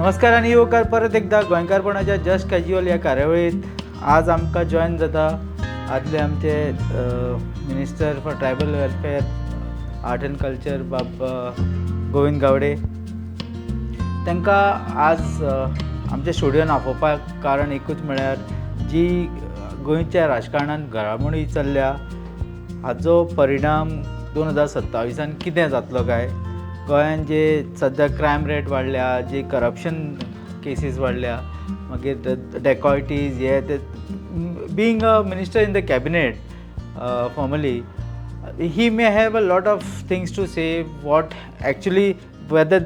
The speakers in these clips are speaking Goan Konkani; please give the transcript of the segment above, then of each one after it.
नमस्कार आनी येवकार परत एकदा गोंयकारपणाच्या जस्ट कॅज्युअल ह्या कार्यावळीत. आज आमकां जॉयन जाता आदले आमचे Minister for Tribal Welfare, Art and Culture बाब गोविंद गावडे. तांकां आज आमच्या स्टुडियोन आपोवपाक कारण एकूच, म्हळ्यार जी गोंयच्या राजकारणान घडामोडी चल्ल्या हाचो परिणाम 2027an कितें जातलो काय, गोंयान जे सद्या क्रायम रेट वाडल्या, जी करप्शन केसीस वाडल्या, मागीर डेकॉयटीज हे ते. Being a minister in the cabinet formerly, he may have a lot of things to say, what actually, whether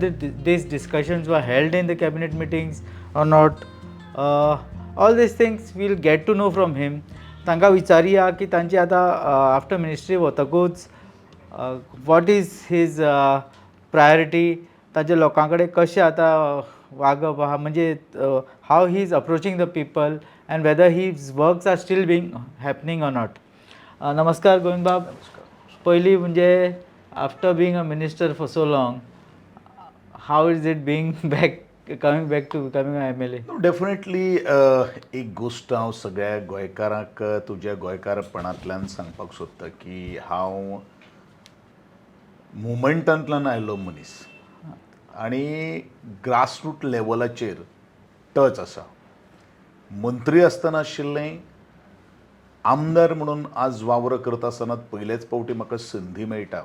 these discussions were held in the cabinet meetings or not. All these things we'll get to know from him. तांकां विचारुया की तांची आतां आफ्टर मिनिस्ट्री वतकूच what is his priority, ताजे लोकां कडेन कशें आतां वागप आहा, म्हणजे how he is approaching the people and whether his works are still being happening or not. नमस्कार गोविंद बाब. पयलीं म्हणजे after being a minister for so long, how is it being back coming back to becoming a MLA? Definitely, एक गोश्ट हांव सगळ्या गोंयकारांक तुज्या गोंयकारपणांतल्यान सांगपाक सोदता की हांव मुवमेंटांतल्यान आयलो मनीस आनी ग्रासरूट लेवलाचेर टच आसा. मंत्री आसतना आशिल्लें, आमदार म्हणून आज वावर करता आसतना पयलेच फावटी म्हाका संदी मेळटा.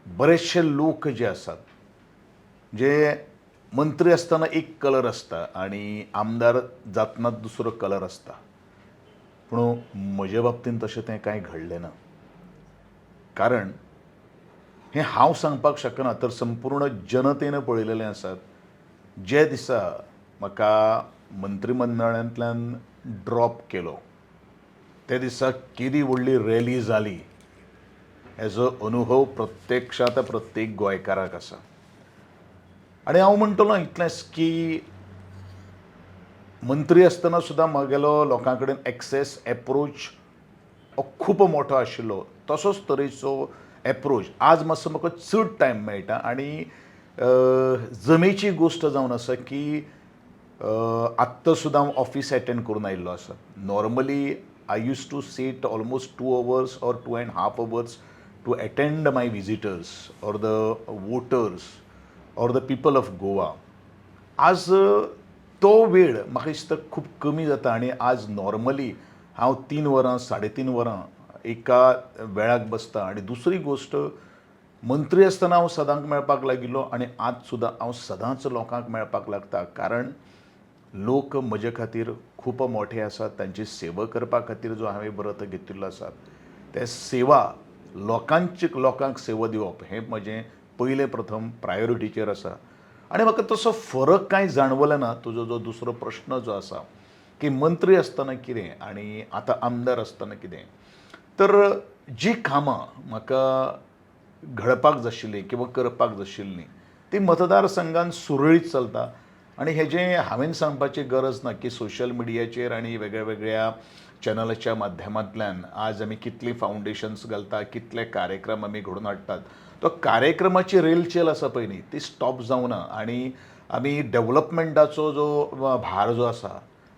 बरेचशे लोक जे आसात, जे मंत्री आसतना एक कलर आसता आनी आमदार जातना दुसरो कलर आसता, पूण म्हजे बाबतींत तशें तें कांय घडलें ना. कारण हें हांव सांगपाक शकना, तर संपूर्ण जनतेन पळयलेलें आसात. जे दिसा म्हाका मंत्रीमंडळांतल्यान ड्रॉप केलो, त्या दिसा केदी व्हडली रॅली जाली हेजो अनुभव प्रत्यक्षात प्रत्येक गोंयकाराक आसा. आनी हांव म्हणटलो इतलेंच की मंत्री आसतना सुद्दां म्हगेलो लोकां कडेन एक्सेस, एप्रोच हो खूब मोठो आशिल्लो. तसोच तरेचो एप्रोच आज मातसो म्हाका चड टायम मेळटा. आनी जमेची गोश्ट जावन आसा की आत्तां सुद्दां हांव ऑफीस एटेंड करून आयिल्लो आसा. Normally I used to sit almost 2 hours or 2.5 hours to attend my visitors or the voters or the people of Goa. आज तो वेळ म्हाका दिसता खूब कमी जाता आनी आज नॉर्मली हांव 3 वरां, 3.5 वरां एका वेळाक बसता. आनी दुसरी गोश्ट, मंत्री आसतना हांव सदांच मेळपाक लागिल्लो आनी आज सुद्दां हांव सदांच लोकांक मेळपाक लागता, कारण लोक म्हजे खातीर खूब मोठे आसात. तांची सेवा करपा खातीर जो हांवें व्रत घेतिल्लो आसा, ते सेवा लोकांची, लोकांक सेवा दिवप हें म्हजें पयलें प्रथम प्रायोरिटीचेर आसा आनी म्हाका तसो फरक कांय जाणवलो ना. तुजो जो दुसरो प्रश्न जो आसा की मंत्री आसतना कितें आनी आतां आमदार आसतना कितें, तर जी कामां म्हाका घडपाक जाय आशिल्लीं किंवा करपाक जाय आशिल्लीं, ती मतदारसंघान सुरळीत चलता. आनी हेजें हांवें सांगपाची गरज ना की सोशल मिडियाचेर आनी वेगळ्या वेगळ्या चॅनलाच्या माध्यमांतल्यान आज आमी कितलीं फावंडेशन्स घालता, कितले कार्यक्रम आमी घडोवन हाडटात. तो कार्यक्रमाची रेलचेल आसा पळय न्ही, ती स्टॉप जावना आनी आमी डेवलपमेंटाचो जो भार जो आसा,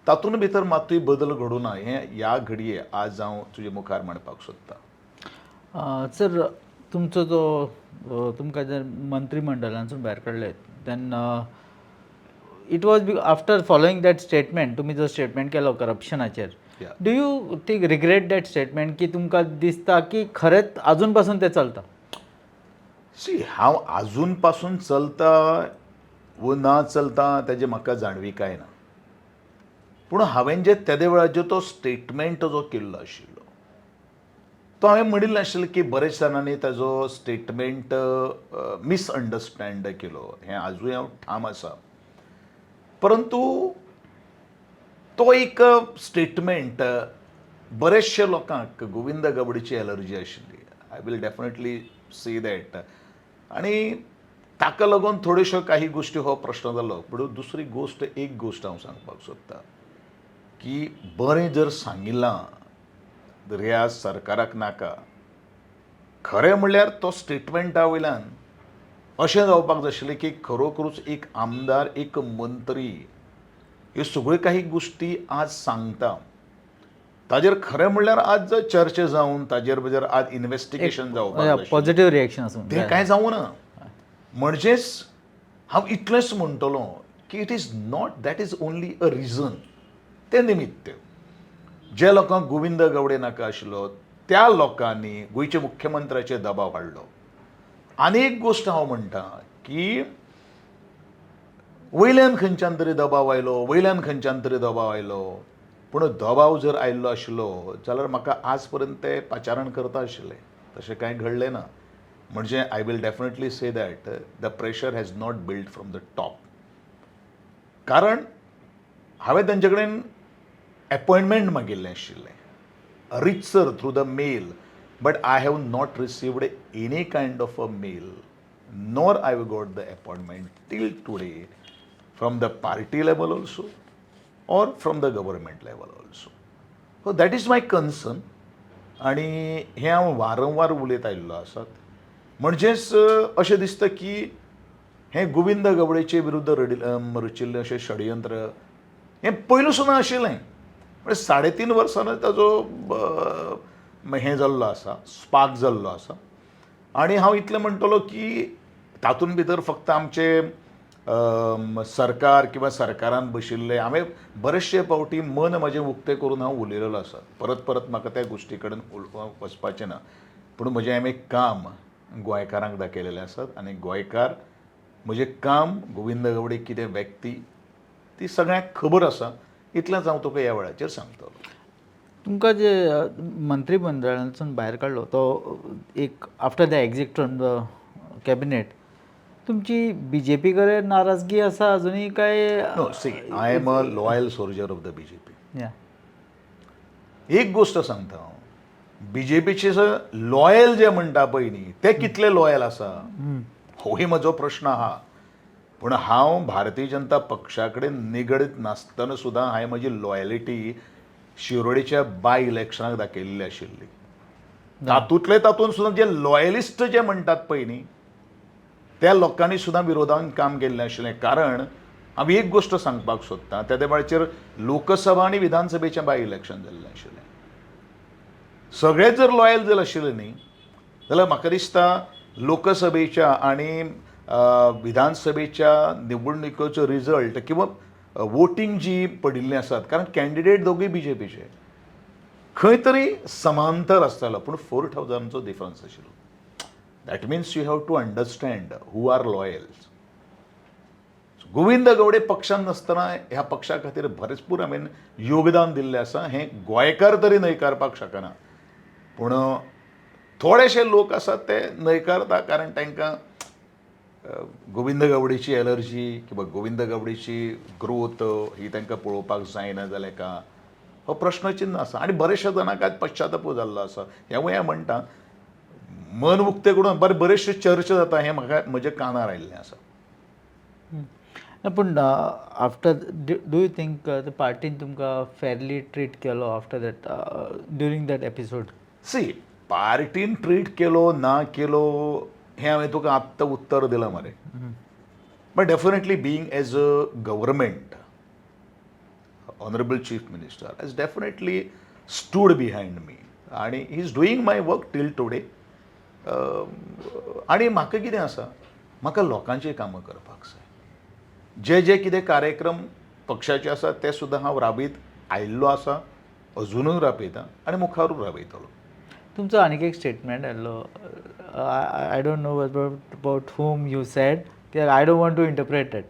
तातूंत भितर मातूय बदल घडूना, हें ह्या घडये आज हांव तुजे मुखार मांडपाक सोदतां. सर, तुमचो जो तुमकां जर मंत्रीमंडळांतसून भायर काडले, तेन्ना it was after following that statement, तुमी जो स्टेटमेंट केलो करप्शनाचेर. Do you think, regret that statement, की तुमकां दिसता की खरेंच अजून पासून तें चलता? सी, हांव आजून पासून चलता वो ना चलता तेजें म्हाका जाणविकाय ना, पूण हांवें जे तेदे वेळार तो स्टेटमेंट जो केल्लो आशिल्लो, तो हांवें म्हणिल्लें आशिल्लें की बरेच जाणांनी ताजो स्टेटमेंट मिसअंडरस्टँड केलो, हें आजूय हांव ठाम आसा. परंतु तो एक स्टेटमेंट बरेचशे लोकांक गोविंद गावडीची एलर्जी आशिल्ली, I will definitely say that. आनी ताका लागून थोड्योश्यो काही गोश्टी हो प्रश्न जालो. पूण दुसरी गोश्ट, एक गोश्ट हांव सांगपाक सोदतां की बरें जर सांगिल्लां तर ह्या सरकाराक नाका. खरें म्हणल्यार तो स्टेटमेंटा वयल्यान अशें जावपाक जाय आशिल्लें की खरोखरूच एक आमदार, एक मंत्री ह्यो सगळ्यो काही गोश्टी आज सांगता, ताजेर खरें म्हणल्यार आज जर चर्चा जावन ताजेर जर आज इन्वेस्टिगेशन जावपाक जाय आशिल्लें. पॉझिटिव्ह रिएक्शन आसूंक तें जाय. कांय जावं ना. म्हणजेच हांव इतलेंच म्हणटलो की it is not that is only a reason. तें निमित्य जे लोकांक गोविंद गावडे नाका आशिल्लो त्या लोकांनी गोंयच्या मुख्यमंत्र्याचेर दबाव हाडलो. आनी एक गोश्ट हांव म्हणटा की वयल्यान खंयच्यान तरी दबाव आयलो, वयल्यान खंयच्यान तरी दबाव आयलो, पूण दबाव जर आयिल्लो आशिल्लो जाल्यार म्हाका आज पर्यंत ते पाचारण करता आशिल्ले. तशें कांय घडलें ना. म्हणजे I will definitely say that the pressure has not build from the top. कारण हांवें तांचे कडेन एपॉयंटमेंट मागिल्लें आशिल्लें रितसर through the mail, but I have not received any kind of a mail nor I have got the appointment till today from the party level also or from the government level also. So that is my concern. आणि हें हांव वारंवार उलयत आयिल्लो आसात. म्हणजेच अशें दिसता की हें गोविंद गावडेचे विरुद्ध रचिल्लें अशें षडयंत्र हें पयलू सुद्दां आशिल्लें. म्हणजे 3.5 वर्सांनी ताजो हें जाल्लो आसा, स्पार्क जाल्लो आसा. आनी हांव इतलें म्हणटलो की तातूंत भितर फक्त आमचे सरकार किंवा सरकारान बशिल्ले, हांवें बरेचशे फावटी मन म्हजें उक्तें करून हांव उलयलेलो आसा. परत परत म्हाका त्या गोश्टी कडेन उलोवपाक वचपाचें ना, पूण म्हजें हांवें काम गोंयकारांक दाखयलेलें आसात आनी गोंयकार म्हजें काम, गोविंद गावडे कितें व्यक्ती ती सगळ्यांक खबर आसा. इतलेंच हांव तुका ह्या वेळाचेर सांगतलो. तुमकां जे मंत्रीमंडळांतसून भायर काडलो तो एक after the exit from the cabinet, तुमची बीजेपी कडेन नाराजगी आसा अजुनूय काय? No, see, I am a loyal soldier of the BJP. एक गोश्ट सांगता हांव, बीजेपीचे लॉयल जे म्हणटा पळय न्ही, ते कितले लॉयल आसा होय म्हजो प्रश्न आहा. पूण हांव भारतीय जनता पक्षा कडेन निगडीत नासतना सुद्दां हांवें म्हजी लॉयलिटी शिरोडेच्या बाय इलेक्शनाक दाखयल्ली आशिल्ली. तातूंतले तातूंत सुद्दां जे लॉयलिस्ट जे म्हणटात पळय न्ही, त्या लोकांनी सुद्दां विरोधान काम केल्लें आशिल्लें. कारण हांव एक गोश्ट सांगपाक सोदतां, त्या वेळाचेर लोकसभा आनी विधानसभेचें बाय इलेक्शन जाल्लें आशिल्लें. सगळे जर लॉयल जर आशिल्ले न्ही जाल्यार म्हाका दिसता लोकसभेच्या आनी विधानसभेच्या निवडणुकेचो रिजल्ट किंवा वोटींग जी पडिल्लीं आसात, कारण कॅन्डिडेट दोगूय बीजेपीचे, खंय तरी समांतर आसतालो, पूण 4,000चो डिफरन्स आशिल्लो. That means you have to understand who are loyals. Govind Gawade पक्षान नासतना ह्या पक्षा खातीर भरपूर हांवें योगदान दिल्लें आसा, हें गोंयकार तरी न्हयकारपाक शकना. पूण थोडेशे लोक आसात ते न्हयकारता, कारण तांकां गोविंद गावडेची एलर्जी किंवा गोविंद गावडेची ग्रोथ ही तांकां पळोवपाक जायना जालें का हो प्रश्नचिन्न आसा. आनी बरेचशे जाणांक आज पश्चाताप जाल्लो आसा. हेंवूय हांव म्हणटा, मन उक्तें करून बरे बरेचशे चर्चा जाता हें म्हाका म्हज्या कानार आयिल्लें आसा. ना, पूण after do you think the पार्टीन तुमकां फेरली ट्रीट केलो after that, during that episode? C, पार्टीन ट्रीट केलो ना केलो हें हांवें तुका आत्तां उत्तर दिलां मरे, but definitely being as a government, honourable chief minister has definitely stood behind me आनी he is doing my work till today. आनी म्हाका कितें आसा, म्हाका लोकांचीं कामां करपाक जाय. जे जे कितें कार्यक्रम पक्षाचे आसा ते सुद्दां हांव राबयत आयिल्लो आसा, अजुनूय राबयता आनी मुखारूय राबयतलो. तुमचो आनीक एक स्टेटमेंट आयल्लो, I don't know about whom you said, कित्याक I don't want to interpret it.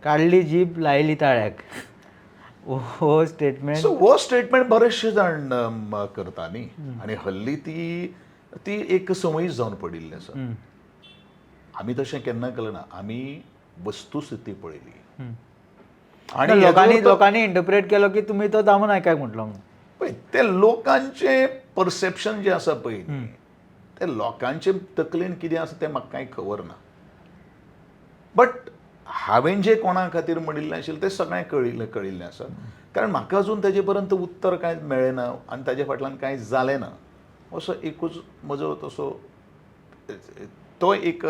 काडली जीप लायली ताळ्याक, हो स्टेटमेंट. सो हो स्टेटमेंट बरेचशे जाण करता न्ही, आनी हल्ली ती ती एक संवय जावन पडिल्ली आसा. आमी तशें केन्ना केलें ना, आमी वस्तुस्थिती पळयली आनी लोकांनी लोकांनी इंटरप्रेट केलो की तुमी तो दामू नायकाक म्हटलो म्हणून. पळय, ते लोकांचें परसेप्शन जें आसा पळय न्ही, ते लोकांचे तकलेन कितें आसा तें म्हाका कांय खबर ना, बट हांवें जें कोणा खातीर म्हणिल्लें आशिल्लें तें सगळ्यांक कळिल्लें आसा. कारण म्हाका अजून ताजे पर्यंत उत्तर कांय मेळ्ळें ना आनी ताजे फाटल्यान कांय जालें ना, असो एकूच म्हजो तसो तो एक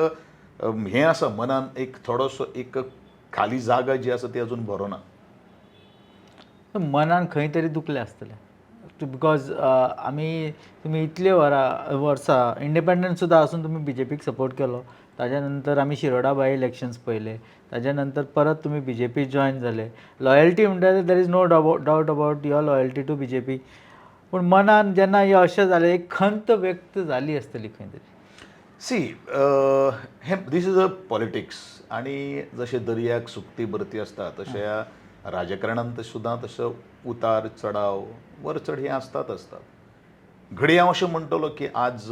हें आसा मनान एक थोडोसो एक खाली जागा जी आसा ती अजून भरोना. मनान खंय तरी दुखलें आसतलें because आमी तुमी इतले वरां वर्सां इंडिपेंडंट सुद्दां आसून तुमी बीजेपीक सपोर्ट केलो. ताज्या नंतर आमी शिरोडा बाय इलेक्शन्स पळयले, ताज्या नंतर परत तुमी बीजेपी जॉयन जाले. लॉयल्टी म्हणटा there is no doubt about your loyalty to BJP, पूण मनान जेन्ना हें अशें जालें एक खंत व्यक्त जाली आसतली खंय तरी. सी, हें this is a politics आनी जशें दर्याक सुकती भरती आसता तशें ह्या राजकारणांत सुद्दां तसो उतार चढाव वर चड हे आसतात आसतात. घडये हांव अशें म्हणटलो की आज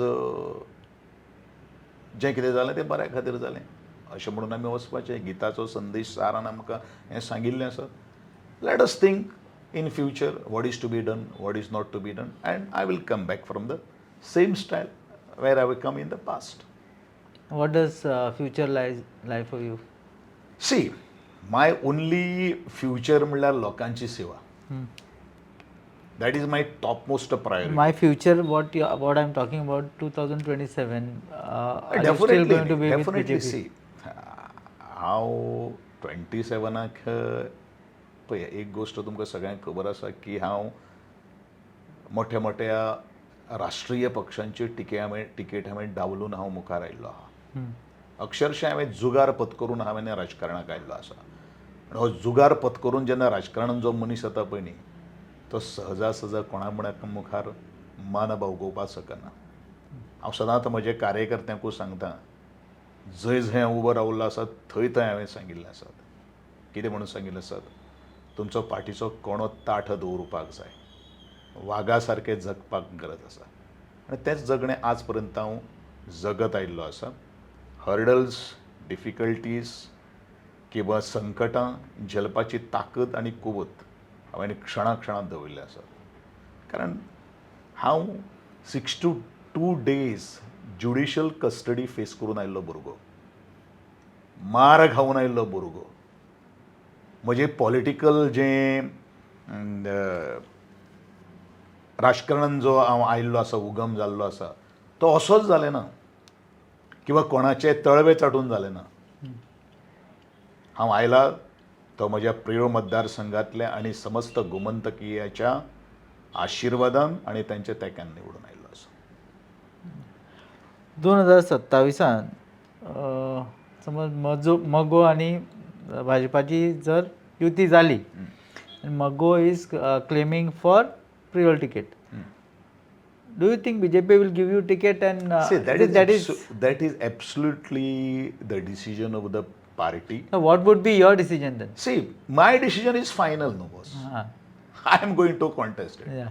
जें कितें जालें तें बऱ्या खातीर जालें अशें म्हणून आमी वचपाचें. गिताचो संदेश सारान आमकां हें सांगिल्लें आसा. Let us think in future what is to be done, what is not to be done, and I will come back from the same style where I will come in the past. What does future lie for you? See, my only future म्हणल्यार लोकांची सेवा. That is my top most priority. My future, what I'm talking about, 2027. Are you still going to be with definitely BJP? See, हांव 27आक पळय एक गोश्ट तुमकां सगळ्यांक खबर आसा की हांव मोठ्या मोठ्या राष्ट्रीय पक्षांची टिकेट हांवें डावलून हांव मुखार आयिल्लो आहा. अक्षरशा हांवें जुगार पत्करून हांवें राजकारणाक आयिल्लो आसा. आनी हो जुगार पत्करून जेन्ना राजकारणान जो मनीस येता पळय न्ही तो सहजा सहजा कोणा कोणाक मुखार मान बावगोवपाक शकना. हांव सदांच म्हज्या कार्यकर्त्यांकूय सांगता, जंय जंय हांव उबो रावल्लो आसा थंय थंय हांवें सांगिल्लें आसात. कितें म्हणून सांगिल्लें आसात? तुमचो पाठीचो कणो ताठ दवरुपाक जाय, वागा सारकें जगपाक गरज आसा. आनी तेंच जगणें आज पर्यंत हांव जगत आयिल्लो आसा. हर्डल्स, डिफिकल्टीज किंवा संकटां झेलपाची ताकद आनी कुवत हांवें क्षणा क्षणांत दवरिल्लें आसा. कारण हांव 62 days judicial custody face करून आयिल्लो भुरगो, मार खावन आयिल्लो भुरगो. म्हजें पॉलिटिकल जें राजकारणान जो हांव आयिल्लो आसा, उगम जाल्लो आसा, तो असोच जालें ना किंवा कोणाचे तळवे चाटून जालें ना. हांव आयला तो म्हज्या प्रियोळ मतदारसंघातल्या आनी समस्त गोमंतकीयाच्या आशिर्वादान आनी तांच्या तेंक्यान निवडून आयिल्लो आसा. 2027आन समज मजो मगो आनी भाजपाची जर युती जाली आनी Mago is claiming for Priol ticket, do you think BJP will give you ticket and See, that is, that is that is absolutely the decision of the party. What would be your decision then? See, my decision is final, no boss. I am going to contest it.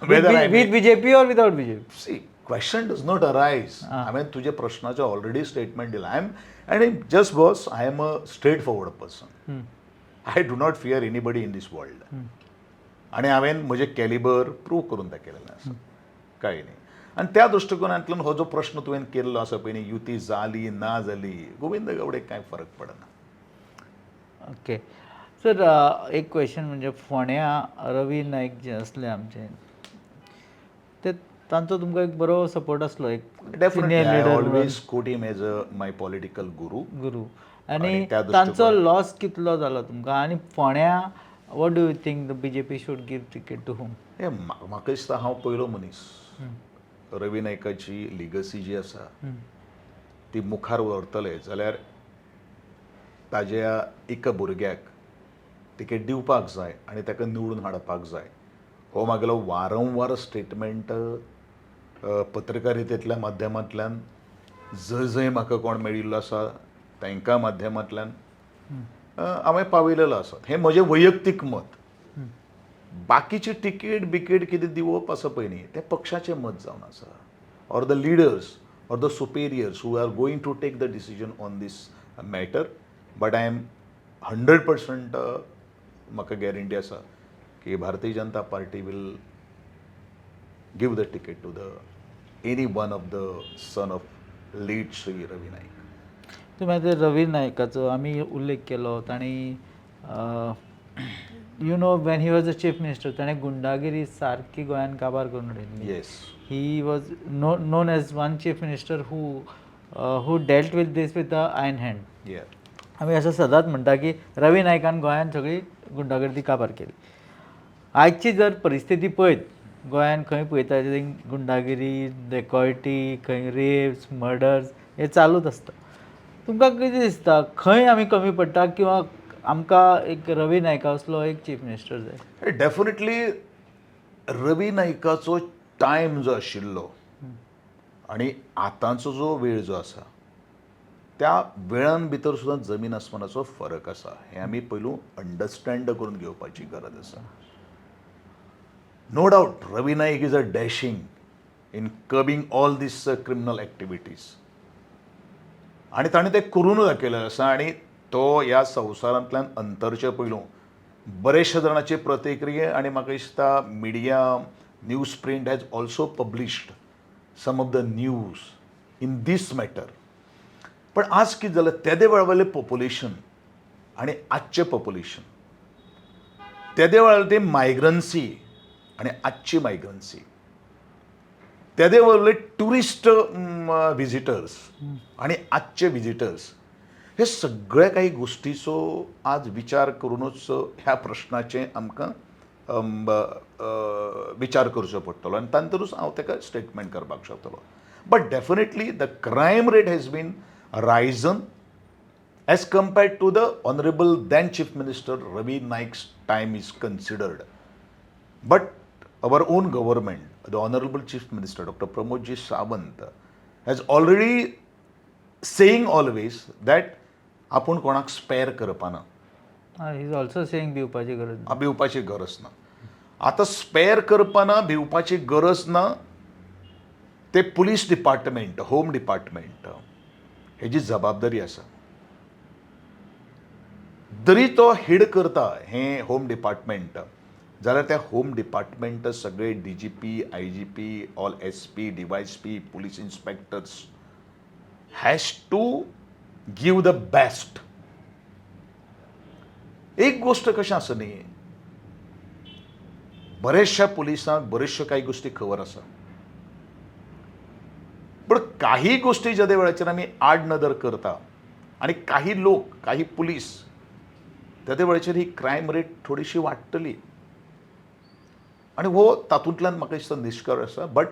Whether I With BJP or without BJP? See, question does not arise. हांवें तुज्या प्रश्नाचें ऑलरेडी स्टेटमेंट दिलां. I am and just boss, I am a straight forward person. I do not fear anybody in this world. आनी हांवें म्हजें कॅलिबर प्रूव करून दाखयलेलें आसा, काय न्ही. आनी त्या दृश्टिकोनांतल्यान हो जो प्रश्न तुवें केल्लो आसा पळय न्ही, युती जाली ना जाली गोविंद गावडेक कांय फरक पडना. ओके सर, एक क्वेश्चन म्हणजे फोंड्या रवी नायक जे आसले आमचे ते तांचो तुमकां एक बरो सपोर्ट आसलो एक definitely, senior I leader always quote him as a my political guru. गुरू. आनी आणि त्या तांचो लॉस कितलो जालो तुमकां आनी फोंड्या what do you think the BJP should give ticket to whom? हे म्हाका दिसता हांव पयलो मनीस रवी नायकाची लिगसी जी आसा ती मुखार व्हरतले जाल्यार ताज्या एका भुरग्याक तिकेट दिवपाक जाय आनी ताका निवडून हाडपाक जाय. हो म्हागेलो वारंवार स्टेटमेंट पत्रकारितेंतल्या माध्यमांतल्यान जंय जंय म्हाका कोण मेळिल्लो आसा तांकां माध्यमांतल्यान हांवें पावयलेलो आसा. हें म्हजें वैयक्तीक मत. बाकीची तिकेट बिकेट कितें दिवप आसा पळय न्ही तें पक्षाचें मत जावन आसा, or the leaders or the superiors who are going to take the decision on this matter. But I am 100%, म्हाका गॅरंटी आसा की Bharatiya Janata Party will give the ticket to the any one of the son of late Shri Ravi Naik. तुमी आतां रवी नायकाचो आमी उल्लेख केलो. तांणी when he was a chief minister ताणें गुंडागिरी सारकी गोंयान काबार करून उडयल्ली. Yes. He was known as one chief minister who who dealt with this with a iron hand. आमी असं सदांच म्हणटा की रवी नायकान गोंयांत सगळी गुंडागर्दी काबार केली. आयची जर परिस्थिती पळयत, गोंयांत खंय पळयता थंय गुंडागिरी, डेकॉयटी, खंय रेप्स, मर्डर्स हे चालूच आसता. तुमकां कितें दिसता, खंय आमी कमी पडटा किंवा आमकां एक रवी नायका असलो एक चीफ मिनिस्टर जाय? डेफिनेटली रवी नायकाचो टायम जो आशिल्लो आनी आतांचो जो वेळ जो आसा, त्या वेळान भितर सुद्दां जमीन आसमानाचो फरक आसा, हें आमी पयलू अंडरस्टँड करून घेवपाची गरज आसा. No doubt Ravi Naik is a dashing in curbing all these criminal activities आनी ताणें तें करूनूय दाखयलें आसा. आनी तो ह्या संवसारांतल्यान अंतरचे पयलू बरेचशे जाणांची प्रतिक्रिया आनी म्हाका दिसता media, news print has also published some of the news in this matter. पण आज कितें जालें, तेदे वेळा वयलें पॉप्युलेशन आनी आजचें पॉप्युलेशन, तेदे वेळार ती मायग्रन्सी आनी आजची मायग्रन्सी, तेदे वयले ट्युरिस्ट विजिटर्स आनी आजचे विजिटर्स, हे सगळ्या काही गोश्टीचो आज विचार करुनूच ह्या प्रश्नाचें आमकां विचार करचो पडटलो आनी तातूंतच हांव ताका स्टेटमेंट करपाक शकतलो. But definitely the crime rate has been risen as compared to the honorable then Chief Minister Ravi Naik's time is considered. But our own government, the Honorable Chief Minister Dr. Pramod Ji Sawant, has already saying always that आपूण कोणाक स्पेर करपाना. Is also saying भिवपाची गरज ना. भिवपाची गरज ना. आतां स्पेर करपाना, भिवपाची गरज ना, ते पुलीस डिपार्टमेंट, होम डिपार्टमेंट हेजी जबाबदारी आसा. जरी तो हेड करता हें होम डिपार्टमेंट जाल्यार त्या होम डिपार्टमेंट सगळे DGP, IGP, all SP, DySP, police inspectors has to give the best. एक गोश्ट कशें आसा न्ही, बऱ्याचशा पुलिसांक बऱ्योचश्यो कांय गोश्टी खबर आसा, पूण काही गोश्टी ज्या वेळाचेर आमी आड नदर करता आनी काही लोक, काही पुलीस, त्या वेळाचेर ही क्रायम रेट थोडीशी वाडटली आनी हो तातूंतल्यान म्हाका दिसता निश्कर्श आसा. बट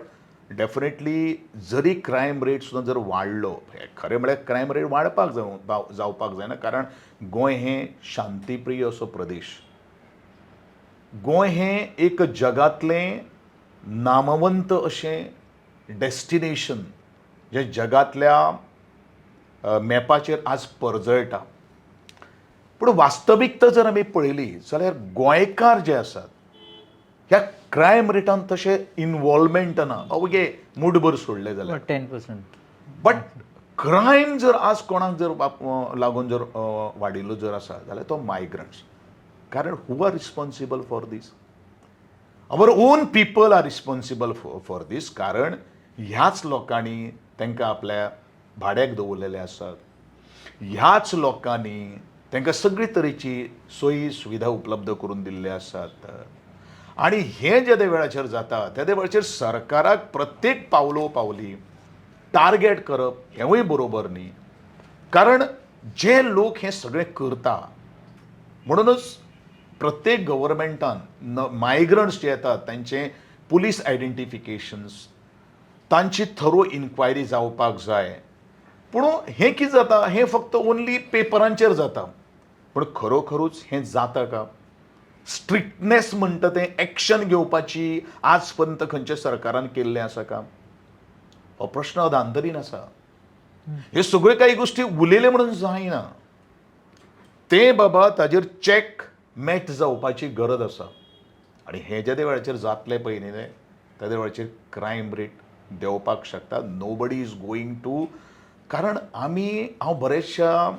डेफिनेटली जरी क्रायम रेट सुद्दां जर वाडलो, हें खरें म्हळ्यार क्रायम रेट वाडपाक जावपाक जायना, कारण गोंय हें शांतीप्रिय असो प्रदेश. गोंय हें एक जगांतलें नामवंत अशें डेस्टिनेशन जें जगांतल्या मॅपाचेर आज परजळटा. पूण वास्तविकता जर आमी पळयली जाल्यार गोंयकार जे आसात ह्या क्रायम रेटान तशें इनवॉल्वमेंट ना. अवघे मुठभर सोडले जाल्यार 10%. बट क्रायम जर आज कोणाक जर लागून जर वाडिल्लो जर आसा जाल्यार तो मायग्रंट्स. कारण who are responsible for this? Our own people are responsible for this. कारण ह्याच लोकांनी तांकां आपल्या भाड्याक दवरलेले आसात, ह्याच लोकांनी तांकां सगळी तरेची सोयी सुविधा उपलब्ध करून दिल्ले आसात. आनी हें जेदे वेळाचेर जाता तेदे वेळाचेर सरकाराक प्रत्येक पावलो पावली टार्गेट करप हेंवूय बरोबर न्ही, कारण जे लोक हें सगळें करता, म्हणूनच प्रत्येक गव्हर्मेंटान न मायग्रंट्स जे येतात तांचे पुलीस आयडेंटिफिकेशन्स, तांची थरो इन्क्वायरी जावपाक जाय. पूण हें कितें जाता, हें फक्त ओनली पेपरांचेर जाता, पूण खरोखरूच हें जाता का? स्ट्रिक्टनेस म्हणटा तें एक्शन घेवपाची आज पर्यंत खंयच्या सरकारान केल्लें आसा का? हो प्रश्न अधांतरीन आसा. ह्यो सगळ्यो काही गोश्टी उलयले म्हणून जायना ते बाबा, ताजेर चॅक मेट जावपाची गरज आसा. आनी हें जेदे वेळाचेर जातलें पळय न्ही तें तेदे वेळाचेर क्रायम रेट देंवपाक शकता. Nobody is going to, कारण आमी, हांव बरेचशा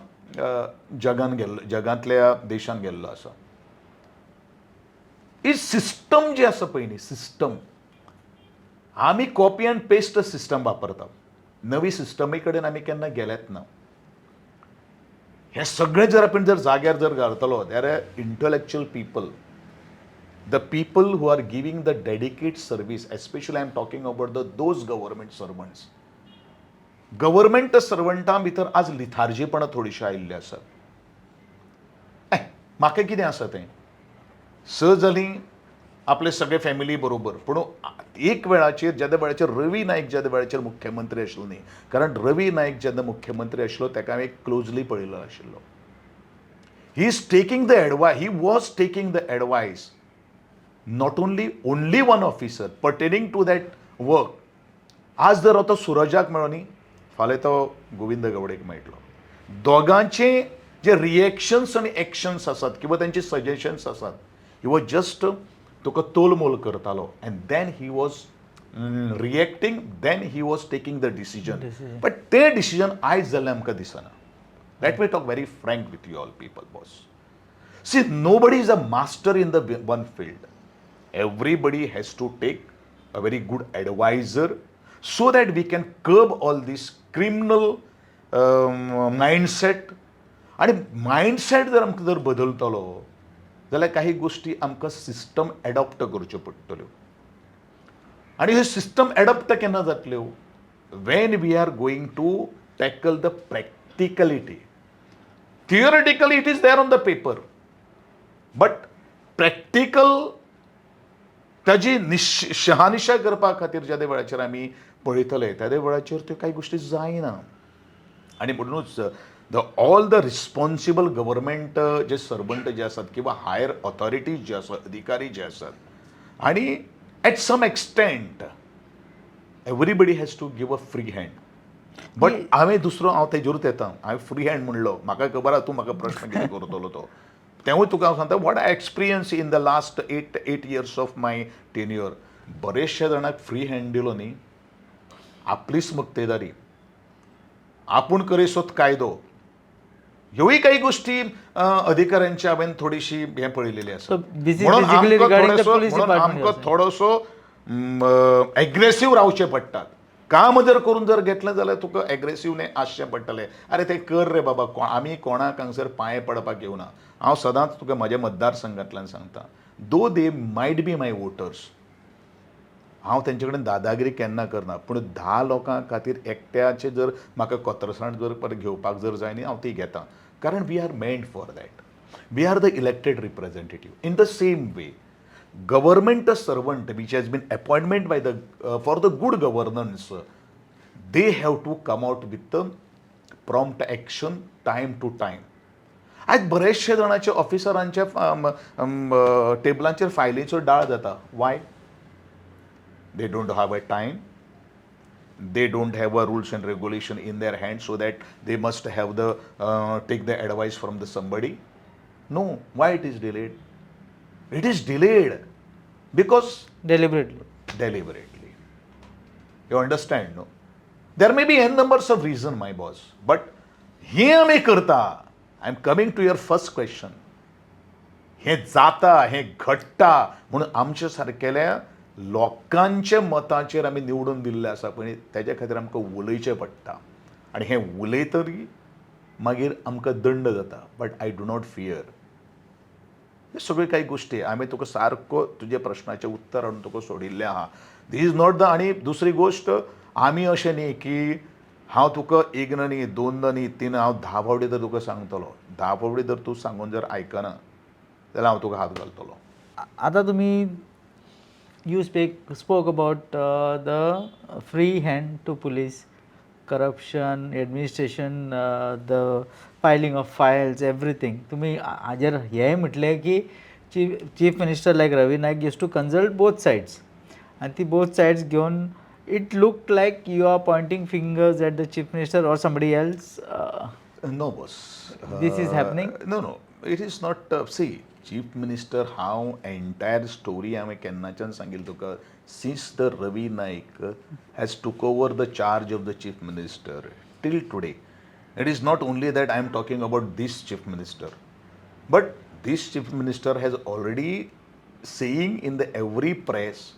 जगान गेल्लो, जगांतल्या देशान गेल्लो आसा. ही सिस्टम जी आसा पळय न्ही, सिस्टम आमी कॉपी अँड पेस्ट सिस्टम वापरता. नवी सिस्टमी कडेन आमी केन्ना गेलेच ना. हें सगळें जर आपण जर जाग्यार जर घालतलो, there are intellectual people, the people who are giving the dedicate service, especially I am talking about the those government servants. Government सर्वंटां भितर आज लिथार्जीपणां थोडीशीं आयिल्ली आसात. म्हाका कितें आसा तें स जालीं आपले सगळे फॅमिली बरोबर. पूण एक वेळाचेर जेन्ना वेळाचेर रवी नायक जेन्ना वेळाचेर मुख्यमंत्री आशिल्लो न्ही, कारण रवी नायक जेन्ना मुख्यमंत्री आशिल्लो ताका हांवें क्लोजली पळयलो आशिल्लो. He was taking the advice not only one officer pertaining to that work. आज जर तो सुरजाक मेळ्ळो न्ही, फाल्यां तो गोविंद गावडेक मेळटलो. दोगांचे जे रिएक्शन्स आनी एक्शन्स आसात किंवा तांचे सजेशन्स आसात, he was just तुका तोलमोल करतालो and then he was reacting, then he was taking the decision. Decision. But ते डिसिजन आयज जाल्लें आमकां दिसना. Let me talk very frank with you all people, boss. See, nobody is a master in the one field. Everybody has to take a very good advisor so that we can curb all this criminal mindset. आनी मायंडसेट जर आमकां जर बदलतलो जाल्यार काही गोश्टी आमकां सिस्टम एडॉप्ट करच्यो पडटल्यो. आनी ह्यो सिस्टम एडॉप्ट केन्ना जातल्यो? When we are going to tackle the practicality. Theoretically it is there on the paper, but practical ताजी निश शहानिशा करपा खातीर ज्या वेळाचेर आमी पळयतले त्या वेळाचेर त्यो कांय गोश्टी जायना. आनी म्हणूनच the all the responsible government जे सर्वंट जे आसात किंवा हायर ऑथॉरिटीज जे आसात, अधिकारी जे आसात, आनी at some extent everybody has to give a free hand. But हांवें दुसरो हांव तेजेरूच येता. हांवें फ्री हँड म्हणलो, म्हाका खबर आहा तूं म्हाका प्रश्न कितें करतलो तो. तेंवूय तुका हांव सांगता what I experience in the last 8 years of my tenure. बरेचशे जाणांक फ्री हँड दिलो न्ही, आपलीच मक्तेदारी, आपूण करिसोत कायदो, ह्योय काही गोष्टी अधिकाऱ्यांच्या हांवें थोडीशी हें पळयलेली आसा. So this is basically regarding the police म्हणून department. आमकां थोडोसो एग्रेसीव रावचें पडटात. काम जर करून जर घेतलें जाल्यार तुका एग्रेसीव न्ही आसचें पडटलें. अरे तें कर रे बाबा. आमी कोणाक हांगसर पांये पडपाक येवना. हांव सदांच तुका म्हज्या मतदारसंघांतल्यान सांगता, though they might be my voters, हांव तेंचे कडेन दादागिरी केन्ना करना. पूण 10 लोकां खातीर एकट्याचें जर म्हाका कोत्रसाण जर परत घेवपाक जर जाय न्ही, हांव ती घेता, कारण we are meant for that. We are the elected representative. In the same way, government servant which has been appointment by the for the good governance, they have to come out with the prompt action time to time. आयज बरेचशे जाणांचे ऑफिसरांच्या टेबलांचेर फायलीचो डाळ जाता. Why? They don't have a time, they don't have a rules and regulation in their hand, so that they must have the take the advice from the somebody. No, why it is delayed? It is delayed because deliberately. Deliberately, you understand? No, there may be n numbers of reason, my boss, but हे आमी करता. I am coming to your first question. हें जाता, हें घडटा म्हणून आमच्या सारकेल्या लोकांच्या मताचेर आमी निवडून दिल्ले आसा. पळय, तेज्या खातीर आमकां उलयचें पडटा आनी हें उलयतरी मागीर आमकां दंड जाता, but I do not fear. हे सगळ्यो काही गोश्टी हांवें तुका सारको तुज्या प्रश्नाचें उत्तर हाडून तुका सोडिल्लें आहा. This is not the आनी दुसरी गोश्ट, आमी अशें न्ही की हांव तुका एकदां न्ही, दोनदां न्ही, तीन, हांव 10 फावटी तर तुका सांगतलो. 10 फावटी जर तूं सांगून जर आयकना जाल्यार हांव तुका हात घालतलो. आता तुम्ही you spoke about the free hand to police, corruption, administration, the filing of files, everything. तुम्ही हाजेर हें म्हटलें की chief minister like Ravi Naik used to consult both sides आनी ती बोथ सायड्स घेवन it look like you are pointing fingers at the chief minister or somebody else. No, boss. This is happening? No, it is not. See, chief minister, हांव एंटायर स्टोरी हांवें केन्नाच्यान सांगिल्ली तुका. Since the Ravi Naik has took over the charge of the chief minister till today, it is not only that I am talking about this chief minister, but this chief minister has already saying in the every press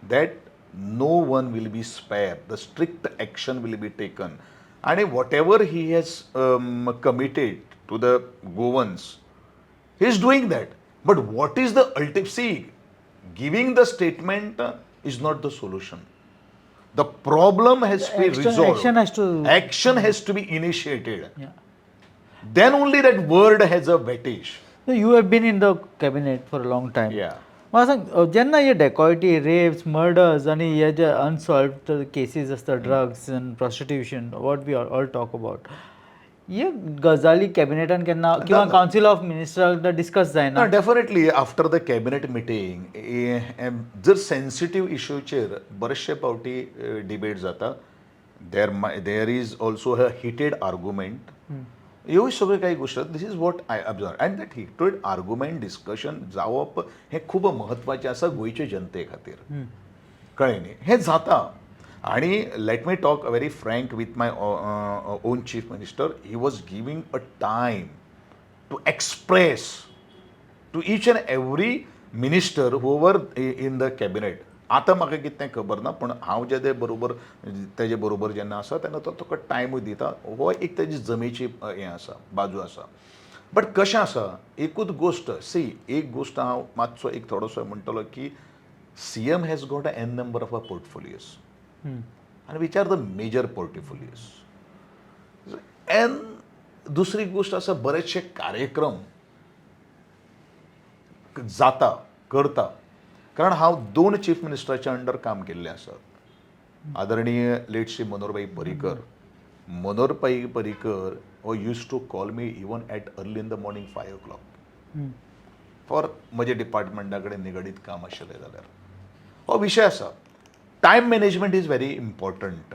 that no one will be spared, the strict action will be taken. And whatever he has committed to the Goans, he is doing that. But what is the ultimate? See, giving the statement is not the solution. The problem has to be resolved. Action has to Action has to be initiated. Then only that word has a weightage. You have been in the cabinet for a long time. Yeah. म्हाका सांग, जेन्ना हे डेकॉयटी, रेप्स, मर्डर्स आनी हे जे अनसॉल्वड केसीस आसता, drugs and prostitution, what we all talk about, हे गजाली कॅबिनेटान केन्ना किंवा कावन्सील ऑफ मिनिस्टराक डिस्कस जायना? ना, definitely after the cabinet meeting जर सेन्सिटीव इशूचेर बरेचशे फावटी डिबेट जाता, there is also a heated argument. ह्यो सगळ्यो काही गोश्टी, this is what I observe, and that heated argument, discussion जावप हें खूब म्हत्वाचें आसा गोंयचे जनते खातीर, कळ्ळें न्ही? हें जाता. आणि let me talk very frank with my own chief minister, he was giving a time to express to each and every minister who were in the cabinet. आतां म्हाका कितें तें खबर ना, पूण हांव जेदे बरोबर तेजे बरोबर जेन्ना आसा तेन्ना तो तुका टायमूय दिता. हो एक तेजी जमेची हें आसा, बाजू आसा. बट कशें आसा, एकूच गोश्ट, सी, एक गोश्ट हांव मातसो एक थोडोसो म्हणटलो की CM has got a n number of a portfolios आनी which are the major portfolios. And दुसरी गोश्ट आसा, बरेचशे कार्यक्रम जाता, करता, कारण हांव दोन चीफ मिनिस्टराच्या अंडर काम केल्लें आसा. आदरणीय लेट श्री मनोहरभाई पर्रीकर. मनोहरभाई पर्रीकर हो used to call me even at early in the morning, 5 o'clock, for म्हजे डिपार्टमेंटा कडेन निगडीत काम आशिल्लें जाल्यार. हो विशय आसा, time management is very important,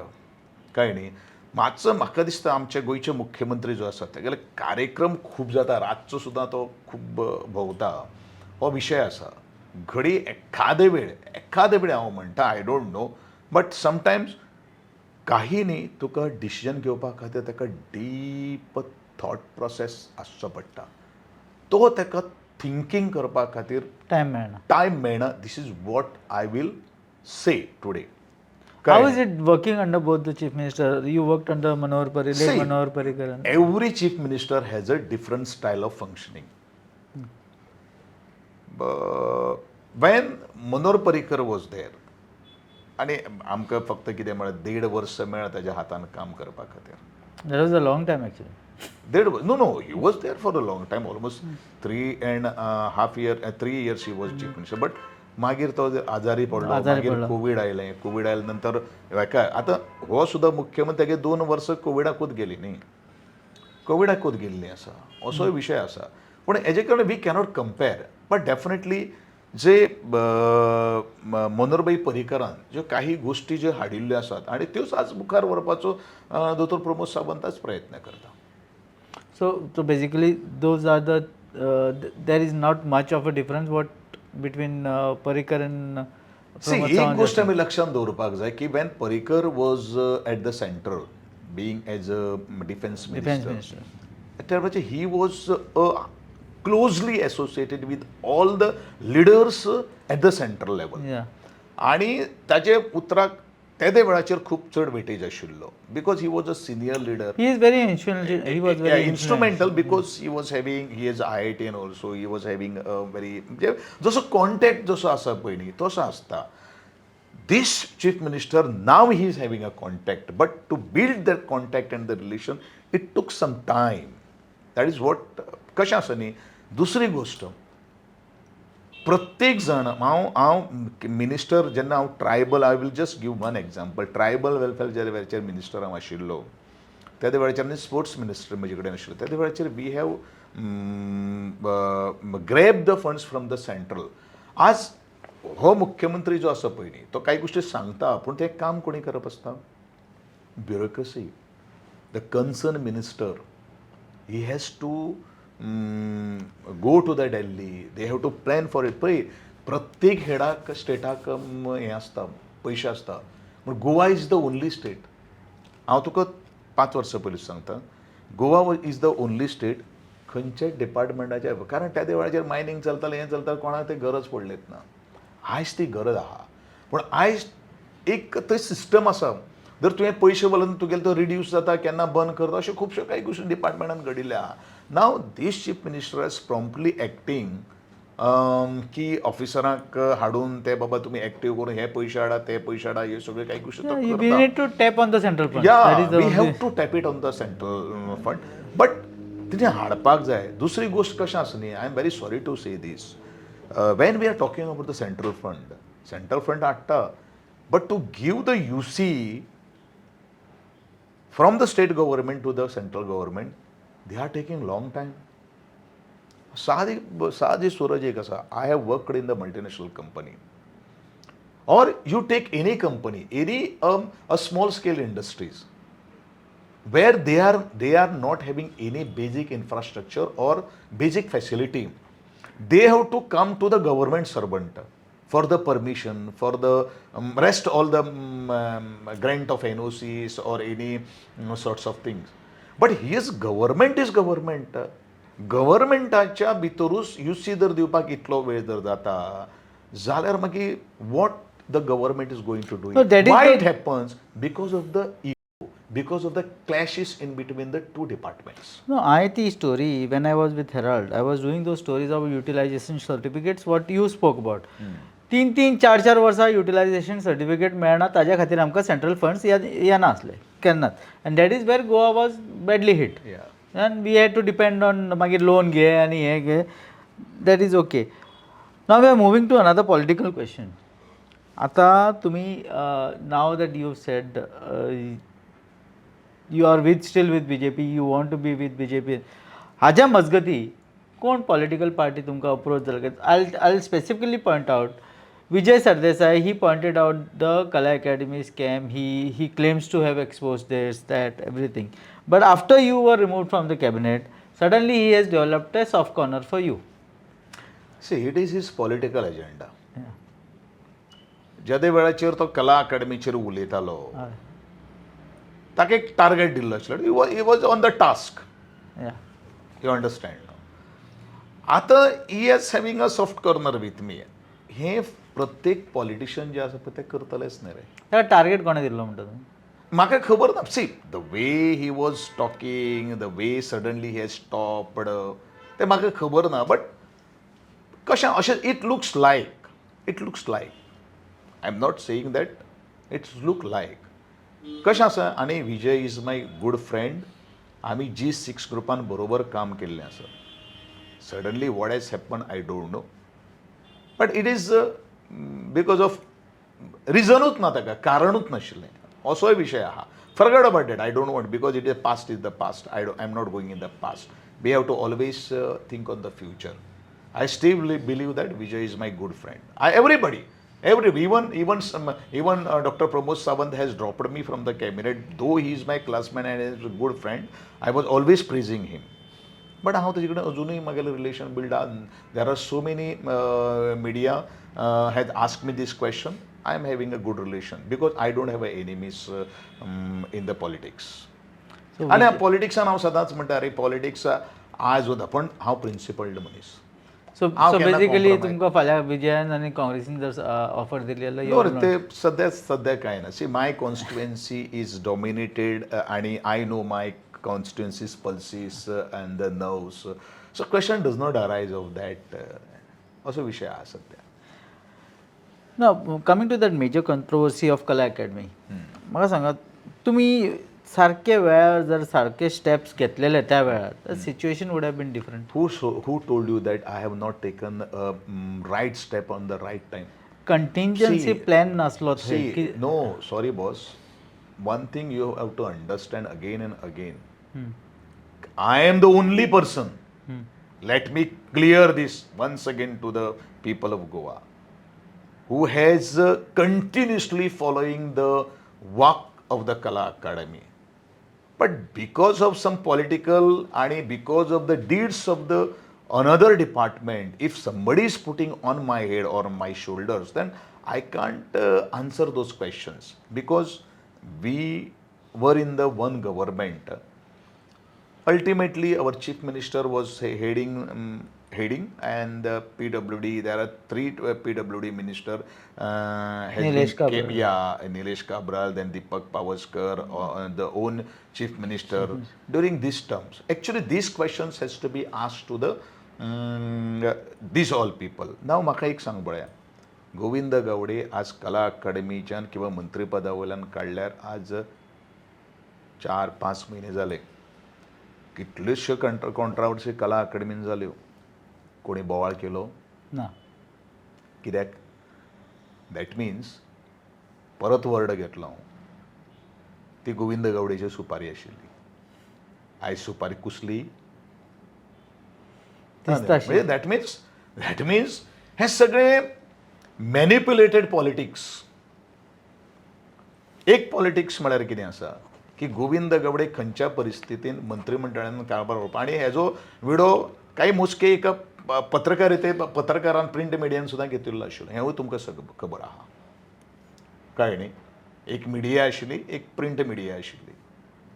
कळ्ळें न्ही? मातसो म्हाका दिसता आमचे गोंयचे मुख्यमंत्री जो आसा तेगेले कार्यक्रम खूब जाता, रातचो सुद्दां तो खूब भोंवता. हो विशय आसा. घडी एखादे वेळ हांव म्हणटा, I don't know, but sometimes काही न्ही, तुका डिसिजन घेवपा खातीर ताका डीप थॉट प्रोसेस आसचो पडटा. तो ताका थिंकींग करपा खातीर टायम मेळना. टायम मेळना. This is what I will say today. How is it working under both the chief minister? You worked under Manohar Parrikar, late See, Manohar Parrikar. Every chief minister has a different style of functioning. When Manohar Parrikar was there, आनी आमकां फक्त कितें म्हळ्यार देड वर्स मेळ्ळा ताज्या हातान काम करपा खातीर. That was a long time, actually. देड, no, he was there for a long time, almost 3.5 year, 3 years he was chief minister, but मागीर तो आजारी पडलो. आजारी मागीर पडलो. कोवीड आयलें. कोवीड आयले नंतर हेका आतां हो सुद्दां मुख्यमंत्री तेगे 2 वर्सां कोविडाकूच गेली न्ही, कोविडाकूच गेल्ली आसा, असोय विशय आसा. पूण हेजे कडेन we cannot compare, but definitely जे मनोहरभाई पर्रीकरान ज्यो काही गोश्टी ज्यो हाडिल्ल्यो आसात आनी त्योच आज मुखार व्हरपाचो दोतोर प्रमोद सावंताच प्रयत्न करता. So basically, those are the there is not much of a difference what between Parrikar and See, Pramod एक Sawant. गोष्ट आमी लक्षात दवरपाक जाय की when Parrikar was at the center, being as a defence Defense minister, minister. त्या वेळाचेर he was closely associated with all the leaders at the central level. आणि ताजे उतराक तेदे वेळाचेर खूब चड वेटेज आशिल्लो because he was a senior leader. He is very influential. He was very Instrumental because he was having, he is IIT and also he was having a very, म्हणजे जसो कॉन्टॅक्ट जसो आसा पळय न्ही तसो आसता. This chief minister, now he is having a contact, but to build that contact and the relation, it took some time. That is what. कशें आसा न्ही, दुसरी गोश्ट, प्रत्येक जाण हांव मिनिस्टर जेन्ना हांव tribal, I will just give one example, tribal welfare ज्या वेळाचेर मिनिस्टर हांव आशिल्लो, त्या वेळाचेर आनी स्पोर्ट्स मिनिस्टर म्हजे कडेन आशिल्लो, त्या वेळाचेर we have grab the funds from the central. आज हो मुख्यमंत्री जो आसा पळय न्ही, तो कांय गोश्टी सांगता, पूण तें काम कोणी करप आसता? Bureaucracy, the concern minister, he has to go to the Delhi, they have to plan for it. पळय, प्रत्येक हेडाक स्टेटाक हें आसता, पयशे आसता, पूण Goa is the only state. हांव तुका 5 वर्सां पयलीं सांगता, Goa is the only state खंयच्याय डिपार्टमेंटाच्या, कारण त्या वेळाचेर मायनींग चलतालें, हें चलतालें, कोणाक तें गरज पडलीच ना. आयज ती गरज आहा, पूण आयज एक थंय सिस्टम आसा, जर तुवें पयशे वलून तुगेले तो रिड्यूस जाता, केन्ना बंद करता, अश्यो खुबश्यो कांय गोश्टी डिपार्टमेंटान घडिल्ल्यो आहा. Now this chief minister is promptly acting. की ऑफिसरांक हाडून ते बाबा तुमी एक्टीव करून हे पयशे हाडा ते पयशे हाडा, हे सगळे काही गोष्टी तो We करता. Need to tap on the central fund. Yeah, we have to tap it on the central fund, but तिने हाडपाक जाय. दुसरी गोश्ट कशें आसा न्ही, I am very sorry to say this, when we are talking about the central fund, central fund हाडटा, but to give the UC from the state government to the central government, they are taking long time. सादी सादी सूरज एक आसा, I have worked in the multinational company or you take any company, any a small scale industries where they are not having any basic infrastructure or basic facility, they have to come to the government servant for the permission, for the rest all the grant of NOCs or any sorts of things. But his government is government. गव्हर्मेंटाच्या भितरूच you see जर दिवपाक इतलो वेळ जर जाता जाल्यार मागीर what the government is going to do? No, that is Why the- it happens? Because of the ego, because of the clashes in between the two departments. No, I the story when I was with Herald, I was doing those stories of utilization certificates what you spoke about. तीन तीन चार चार वर्सां युटिलायझेशन सर्टिफिकेट मेळना, ताज्या खातीर आमकां सेंट्रल फंड्स येना आसले केन्नाच, and that is where Goa was badly hit and we had to depend on मागीर लोन घे आनी हें घे. That is okay. Now we are moving to another political question. आतां तुमी, now that you said you are with still with BJP, you want to be with BJP, हाज्या मजगती कोण पॉलिटिकल पार्टी तुमकां अप्रोच जाले? I specifically point out Vijay Sardesai. He pointed out the Kala Academy scam. He claims to have exposed this, that, everything. But after you were removed from the cabinet, suddenly he has developed a soft corner for you. See, it is his political agenda. जेदे वेळाचेर तो कला अकादमीचेर उलयतालो, ताका एक टार्गेट दिल्लो आशिल्लो, he was on the task. You understand? आतां he is having a soft corner with me. हे प्रत्येक पॉलिटिशियन जे आसा पळय ते करतलेच न्ही रे. ताका टार्गेट कोणें दिल्लो म्हणटा तुमी? म्हाका खबर ना. See, the way he was talking, the way suddenly he stopped, तें म्हाका खबर ना, बट कशें अशें it looks like, I am not saying that, it's look like कशें आसा. आनी Vijay is my good friend. आमी जी सिक्स ग्रुपान बरोबर काम केल्लें आसा. Suddenly what has happen, I don't know, but it is because of रिजनूच ना, ताका कारणूच नाशिल्लें असोय विशय आहा. Forget about that. I don't want, because it is past is the past. I am not going in the past. We have to always think on the future. I still believe that Vijay is my good friend. I everybody every even even even Doctor Pramod Sawant has dropped me from the cabinet, though he is my classmate and is a good friend. I was always praising him, but हांव ताजे कडेन अजुनूय म्हागेलें रिलेशन बिल्ड आहा. There are so many media has ask me this question. I am having a good relation because I don't have a enemies in the politics. So आनी पॉलिटिक्सान हांव सदांच म्हणटा, अरे पॉलिटिक्स आज वता, पण हांव प्रिंसिपल्ड मनीस. सो हांव सो केन्ना बेसिकली compromise. तुमकां फाल्यां विजयान आनी काँग्रेसीन जर ऑफर दिली जाल्यार नो रे, ते सध्या सध्या काय ना. See, my constituency is dominated आणि I know my constituency's pulses and the nerves, so question does not arise of that. असो विशय आहा सध्या. ना, coming to that major controversy of Kala Academy, म्हाका सांगात, तुमी सारके वेळार जर सारके स्टेप्स घेतलेले त्या वेळार तर situation would have been different. Who told you that I have not taken right step on the right time? Contingency plan नासलो थंय See, की no, sorry, boss. One thing you have to understand again and again. I am the only person. Let me clear this once again to the people of Goa who has continuously following the walk of the Kala Academy. But because of some political and because of the deeds of the another department, if somebody is putting on my head or on my shoulders, then I can't answer those questions because we were in the one government. Ultimately, our chief minister was heading and the PWD. There are three PWD minister. Has Nilesh been Cabral. Yeah, Nilesh Cabral, then Deepak Pawaskar, the own chief minister during these terms. Actually, these questions has to be asked to the These all people. Now म्हाका एक सांग पळया, गोविंद गावडे आज कला अकादमीच्यान किंवा मंत्रीपदा वयल्यान काडल्यार आज 4-5 म्हयने जाले. कितल्योश्यो कॉन्ट्रावर्सी कला अकादमीन जाल्यो, कोणी बोवाळ केलो ना. कित्याक? That means परत वर्ड घेतलो हांव, ती गोविंद गावडेची सुपारी आशिल्ली. आयज सुपारी कुसली. दिसता अशें. म्हणजे that means हें सगळें मॅनिप्युलेटेड पॉलिटिक्स. एक पॉलिटिक्स म्हळ्यार कितें आसा की गोविंद गावडे खंयच्या परिस्थितीन मंत्रिमंडळान कारभार व्हरपा, आनी हेजो विडो कांय मोजके एका पत्रकारिते पत्रकारान प्रिंट मिडियान सुद्दां घेतिल्लो आशिल्लो, हेंवूय तुमकां सगळं खबर आहा. कळ्ळें न्ही? एक मिडिया आशिल्ली, एक प्रिंट मिडिया आशिल्ली,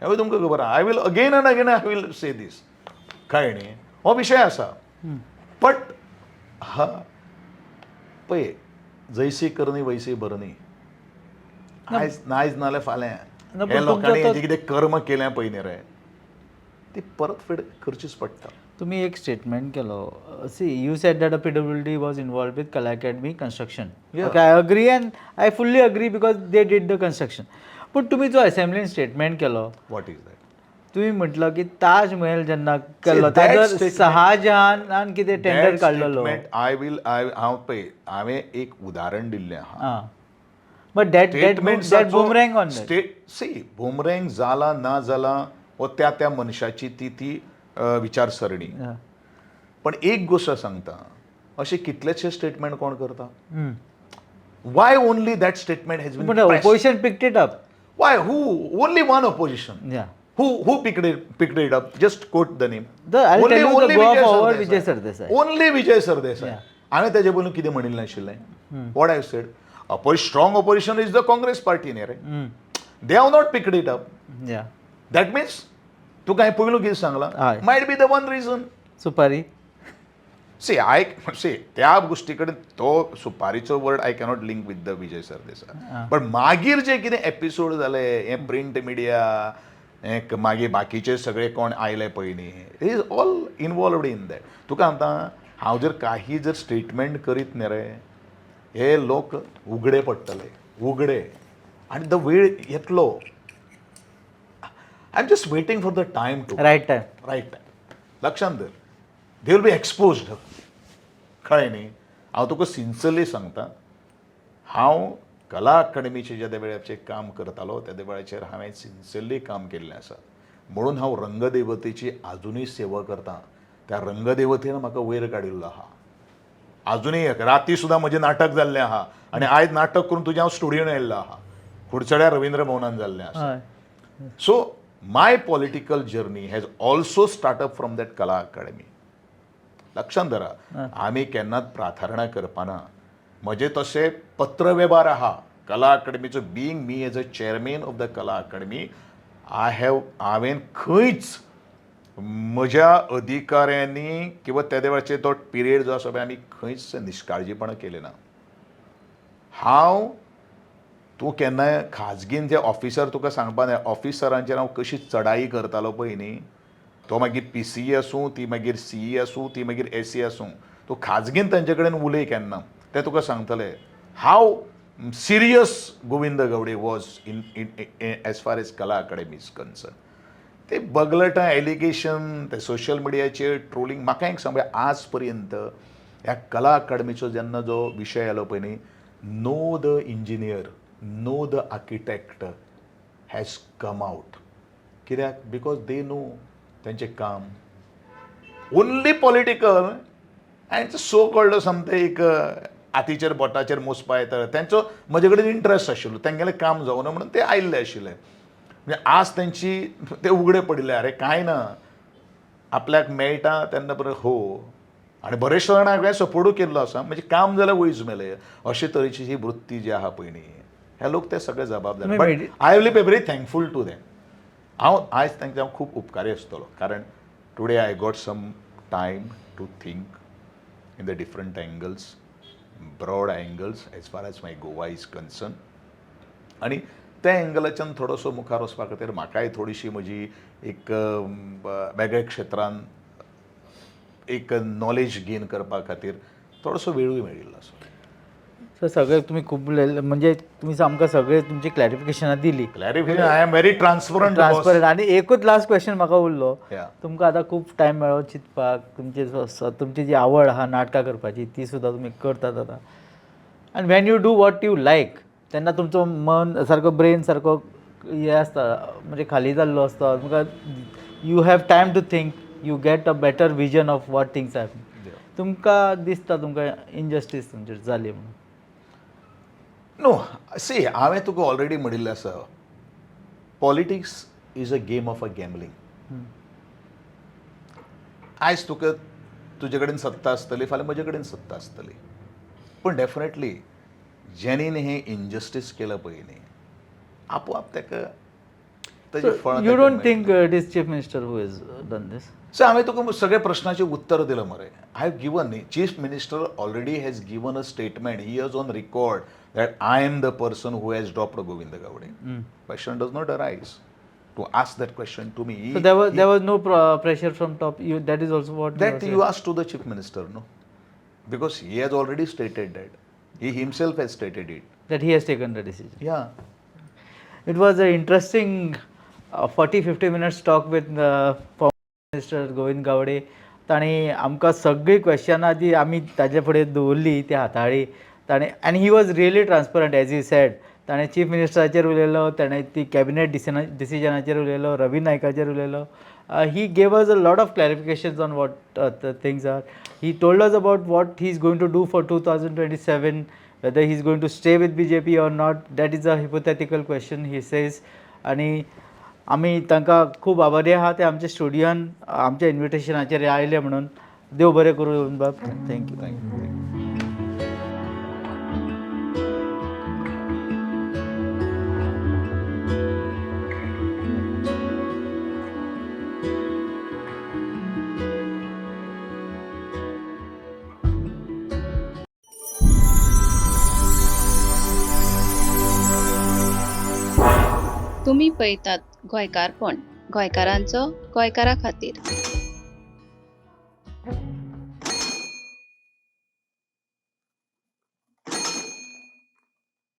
हेंवूय तुमकां खबर आहा. I will again and again I will say this. कळ्ळें न्ही? हो विशय आसा. बट हा पळय, जैसी करणी वैसी भरणी. आयज नायज नाल्यार फाल्यां ना, हे पण लोकांनी तुमचो हेजें कितें कर्म केलें पळय न्ही रे, ती परतफेड करचीच पडटा. तुम्ही एक स्टेटमेंट केलो, see, you said that a PWD was involved with Kala Academy construction. Okay, I agree and I fully agree because they did the construction. पूण तुम्ही जो असेंब्लीन स्टेटमेंट केलो, What is that? तुम्ही म्हटलं की ताज महल जेन्ना केल्लो that ताजो statement- शहाजहानान कितें टेंडर काडलेलो. I will I हांव पळय, हांवें एक उदाहरण दिल्लें आहा. आं, but that boomerang on that. State C, boomerang जाला ना जाला हो त्या त्या मनशाची ती ती विचारसरणी. पण एक गोश्ट सांगता, अशे कितलेशे स्टेटमेंट कोण करता? Why only that statement has been? पूण opposition picked it up. Why? Who? Only one opposition. Yeah. Who picked it up? Just quote the name. I'll tell you, the Goa Forward, Vijay Sardesai. Only Vijay Sardesai. हांवें तेजे पयलीं कितें म्हणिल्लें आशिल्लें? What I said, strong opposition is the Congress party न्ही रे, they have not picked it up. That means तुका हांवें पयलू कितें सांगलां, हय. Might be the one reason. सुपारी. सी I सी, त्या गोश्टी कडेन तो सुपारीचो word I cannot link with the Vijay Sardesai, but मागीर जे कितें एपिसोड जाले, हें प्रिंट मिडिया, हें मागीर बाकीचे सगळे कोण आयले पळय न्ही, is all involved in that. तुका आतां हांव जर काही जर स्टेटमेंट करीत न्ही रे, हे लोक उगडे पडटले, उगडे. आनी the वेळ येतलो. I am just waiting for the time to right time. Right time. लक्षांत धर, they will be exposed. कळ्ळें न्ही? हांव तुका सिन्सियरली सांगता, हांव कला अकादमीचे जेन्ना वेळाचेर काम करतालो तेदे वेळाचेर हांवें सिन्सियरली काम केल्लें आसा, म्हणून हांव रंगदेवतेची आजुनूय सेवा करता. त्या रंगदेवतेन म्हाका वयर काडिल्लो आहा. आजुनूय राती सुद्दां म्हजें नाटक जाल्लें आहा आनी आयज नाटक करून तुजें हांव स्टुडियोन आयिल्लो आहा, कुडचड्या रवींद्र भवनान जाल्लें आसा. हय. So my political journey has also start up from that Kala Academy. लक्षांत धरा, आमी केन्नाच प्रार्थना करपाना. म्हजे तशे पत्रवेव्हार आहा कला अकादमीचो. Being me as a chairman of the Kala Academy, I have हांवें खंयच म्हज्या अधिकाऱ्यांनी किंवा तेदे वेळाचेर तो पिरियड जो आसा पळय, आमी खंयच निश्काळजीपणां केलें ना. हांव तूं केन्नाय खाजगीन जे ऑफिसर तुका सांगपा जाय, ऑफिसरांचेर हांव कशी चढाई करतालो पळय न्ही, तो मागीर पीसी आसूं, ती मागीर सीई आसूं, ती मागीर एसी आसूं, तूं खाजगीन तांचे कडेन उलय केन्ना, ते तुका सांगतले how serious Govind Gawde was in as far as Kala Academy is concern. ते बगलटां, एलिगेशन, ते सोशल मिडियाचेर ट्रोलिंग. म्हाका एक सांग, आज पर्यंत ह्या कला अकादमीचो जेन्ना जो विशय आयलो पळय न्ही, no the engineer, no the architect has come out. कित्याक? Because they know तेंचें काम only political and so called समते एक हातीचेर बोटाचेर मोजपा येता. तेंचो म्हजे कडेन इंट्रस्ट आशिल्लो, तेंगेलें काम जावना म्हणून ते आयिल्ले आशिल्ले. म्हणजे आज तेंची ते उगडे पडिल्ले, अरे कांय ना, आपल्याक मेळटा तेन्ना बरें हो. आनी बरेचशे जाणां हांवें सपोर्टूय केल्लो आसा. म्हणजे काम जाल्यार वयज मेले अशे तरेची ही वृत्ती जी आहा पळय न्ही, हे लोक ते सगळे जबाबदार. तुमी but I will be very thankful to them. हांव आयज तांकां हांव खूब उपकारी आसतलो, कारण today I got some time to think in the different angles, broad angles, as far as my Goa is concern. आनी त्या एंगलाच्यान थोडोसो मुखार वचपा खातीर म्हाकाय थोडीशी म्हजी एक वेगळ्या क्षेत्रान एक नॉलेज गेन करपा खातीर थोडोसो वेळूय मेळिल्लो आसा. सो सगळे तुम्ही खूब म्हणजे तुम्ही आमकां सगळे तुमची क्लॅरिफिकेशनां दिली. Clarification, I am very transparent. Transparent. आनी एकूच लास्ट क्वेश्चन म्हाका उरलो. Yeah. तुमकां आतां खूब टायम मेळ्ळो चिंतपाक, तुमची तुमची जी आवड आहा नाटकां करपाची ती सुद्दां तुमी करतात आतां. आनी when you do what you like तेन्ना तुमचो मन सारको, ब्रेन सारको हें आसता, म्हणजे खाली जाल्लो आसता. तुमकां you have time to think, you get a better vision of what things are. तुमकां दिसता तुमकां इनजस्टीस तुमचेर जाली म्हणून? नो, सी, हांवें तुका ऑलरेडी म्हणिल्लें आसा, politics is a game of a gambling. आयज तुका तुजे कडेन सत्ता आसतली, फाल्यां म्हजे कडेन सत्ता आसतली, पूण डेफिनेटली जेणेन हें इनजस्टीस केलां पळय न्ही, आपोआप ताका ताजें फळ. You don't think it is chief minister who is done this? So हांवें तुका सगळ्या प्रश्नाचें उत्तर दिलां मरे. I have given न्ही, chief minister already has given a statement, he is on record that I am the person who has dropped Govind Gawade. Question does not arise to ask that question to me. So there was no pressure from top. You, that is also what you That are you ask to the chief minister, no? Because he has already stated that. He himself has stated it. That he has taken the decision. Yeah. It was an interesting 40-50 minutes talk with former Minister Govind Gawade. ताणें आमकां सगळीं क्वेश्चनां जी आमी ताजे फुडें दवरली ती हाताळ्ळी ताणें, आनी he was really transparent, as he said. ताणें चीफ मिनिस्टराचेर उलयलो, ताणें ती कॅबिनेट डिसिजनाचेर उलयलो, रवी नायकाचेर उलयलो. He gave us a lot of clarifications on what the things are. He told us about what he is going to do for 2027, whether he is going to stay with BJP or not. That is a hypothetical question, he says. आनी आमी तांकां खूब आभारी आहा, ते आमच्या स्टुडियोन आमच्या इन्विटेशनाचेर आयले म्हणून. देव बरें करूं बाब. Thank you. Thank you. Thank you. तुमी पळयतात गोंयकारपण, गोंयकारांचो गोंयकारा खातीर.